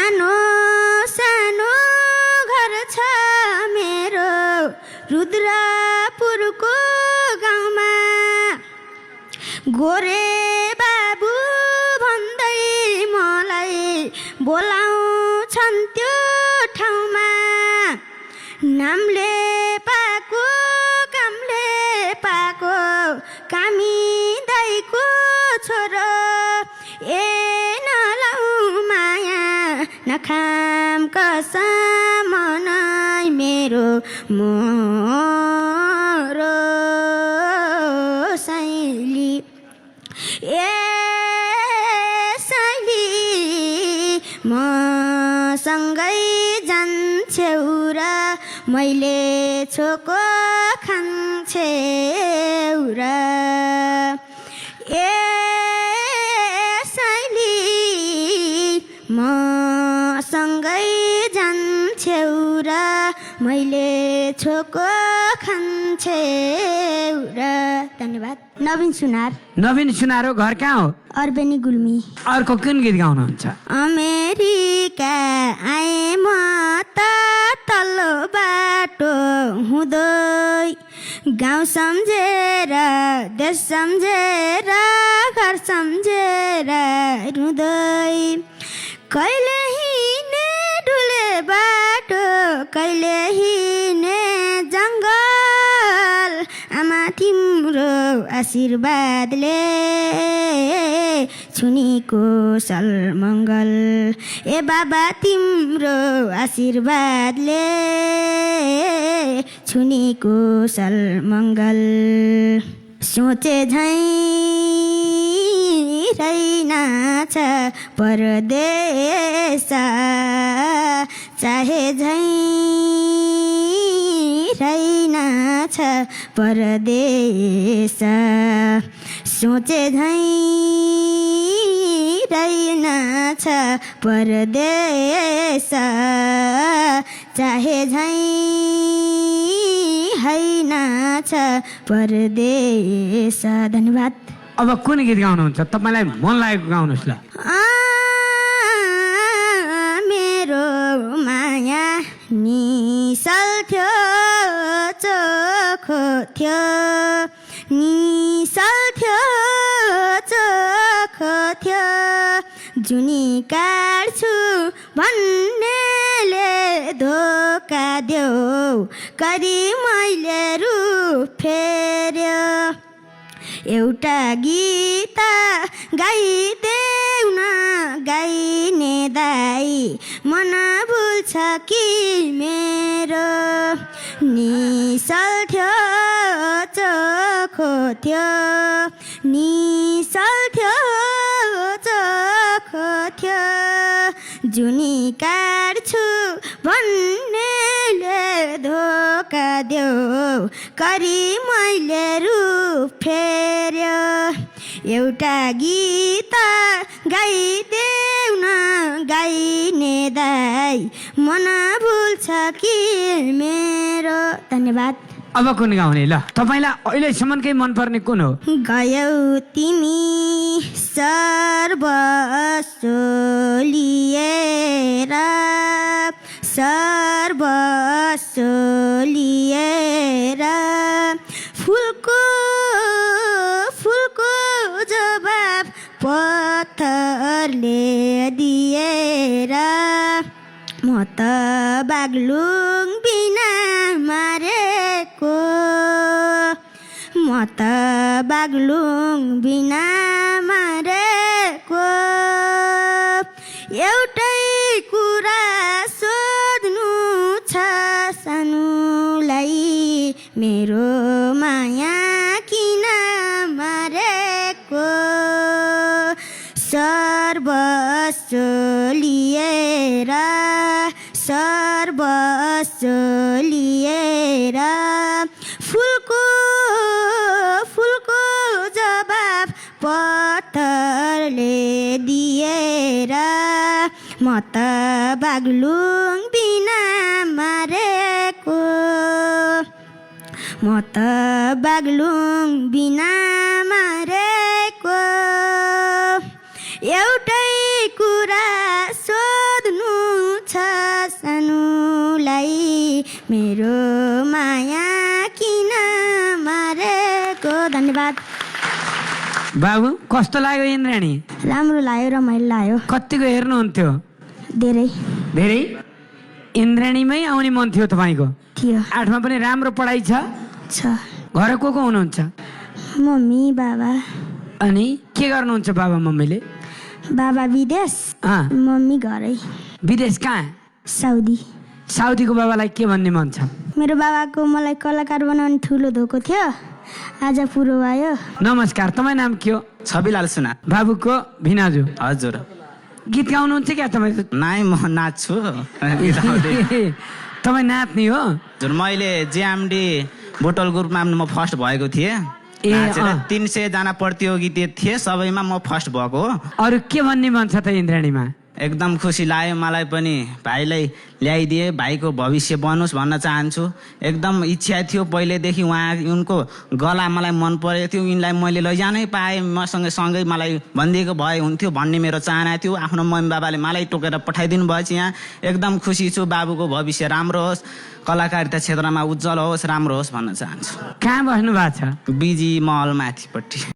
सानो सानो घर छ मेरो रुद्रपुरको गाउँमा। गोरे बाबु भन्दै मलाई बोलाउँछन् त्यो ठाउँमा। नामले पाएको कामले पाएको कामी दाइको छोरो। ए नलाउ माया नखाम कसम नै मेरो मोरो साइली। ए साइली मसँगै जान्छौ र मैले छोको खान्छौ र। ए साइली मसँगै जान्छौ र मैले छोको खान्छौ र। धन्यवाद। नवीन सुनार। नवीन सुनार हो, घर कहाँ हो? अर्बेनी गुल्मी। अर्को कुन गीत गाउनुहुन्छ? अमेरिका आए म त तल्लो बाटो हुँदै। गाउँ सम्झेर देश सम्झेर घर सम्झेर रुँदै। कहिले हिँडे डुले बाटो कहिले हिँडे जङ्गल। आमा तिम्रो आशीर्वादले छुनीको सलमङ्गल। ए बाबा तिम्रो आशीर्वादले छुनीको सलमङ्गल। सोचे झैँ रहेनछ परदेश चाहे झैँ रहेनछ परदेश। सोचे झैँ रहेनछ परदेश चाहे झैँ हैनछ परदेश। धन्यवाद। अब कुन गीत गाउनुहुन्छ? तपाईँलाई मन लागेको गाउनुहोस् ल। मेरो माया निसल थियो चोखो थियो। निसल थियो चोखो थियो। जुनी काट्छु भन्नेले धोका देऊ करी मैले रूप फेर्यो। एउटा गीत गाइदेऊ न गाइने दाइ मन भुल्छ कि मेरो। निसल थियो चोखो थियो। निसल थियो चोखो थियो। जुनी काट्छु भन्नेले धोका देऊ करी मैले रूप फेर्यो। एउटा गीत गाइदेऊ न गाइने दाइ मन भुल्छ कि मेरो। धन्यवाद। अब कुन गाउने ल? तपाईँलाई अहिलेसम्मकै मनपर्ने कुन हो? गयौ तिमी सर्वस्व लिएर सर्वस्व लिएर। फुलको फुलको जवाब पत्थरले दिएर। म त बाग्लुङ बिना मारेको। म त बाग्लुङ बिना मारेको। एउटै कुरा सोध्नु छ सानुलाई मेरो माया किन मारेको। सर्वस्व लिएर सर्वस्व लिएर। फुलको फुलको जवाब पत्थरले दिएर। म त बाग्लुङ बिना मारेको। म त बाग्लुङ बिना मारेको। एउटै कुरा सोध्नु मेरो माया किन मारेको। धन्यवाद। बाबु कस्तो लाग्यो इन्द्राणी? राम्रो लाग्यो, रमाइलो लाग्यो। कतिको हेर्नुहुन्थ्यो? धेरै धेरै। इन्द्राणीमै आउने मन थियो तपाईँको? थियो। 8मा पनि राम्रो पढाइ छ? घर को हुनुहुन्छ? मम्मी बाबा। अनि के गर्नुहुन्छ बाबा मम्मीले? बाबा विदेश, मम्मी घरै। विदेश कहाँ? साउदी। साउदीको बाबालाई के भन्ने मन छ? मेरो बाबाको मलाई कलाकार बनाउने ठुलो धोको थियो, आज पुरो भयो। नमस्कार, तपाईँ नाम के हो? छविलाल सुनार। बाबुको भिनाजु। हजुर। गीत गाउनुहुन्छ क्या तपाईँ? नाइ म नाच्छु। तपाईँ नाच्ने हो? हजुर, मैले जेएमडी बोटल ग्रुपमा म फर्स्ट भएको थिएँ। 300 जना प्रतियोगिता थिए, सबैमा म फर्स्ट भएको हो। अरू के भन्ने मन छ त इन्द्राणीमा? एकदम खुसी लाग्यो मलाई पनि, भाइलाई ल्याइदिए, भाइको भविष्य बनोस् भन्न चाहन्छु। एकदम इच्छा थियो पहिलेदेखि, उनको गला मलाई मन परेको थियो, यिनलाई मैले लैजानै पाएँ, मसँग सँगै मलाई भनिदिएको भए हुन्थ्यो भन्ने मेरो चाहना थियो। आफ्नो मम्मी बाबाले मलाई टोकेर पठाइदिनु भएछ यहाँ। एकदम खुसी छु, बाबुको भविष्य राम्रो होस्, कलाकारिता क्षेत्रमा उज्जवल होस्, राम्रो होस् भन्न चाहन्छु। कहाँ बस्नु भएको छ? बिजी महल माथिपट्टि।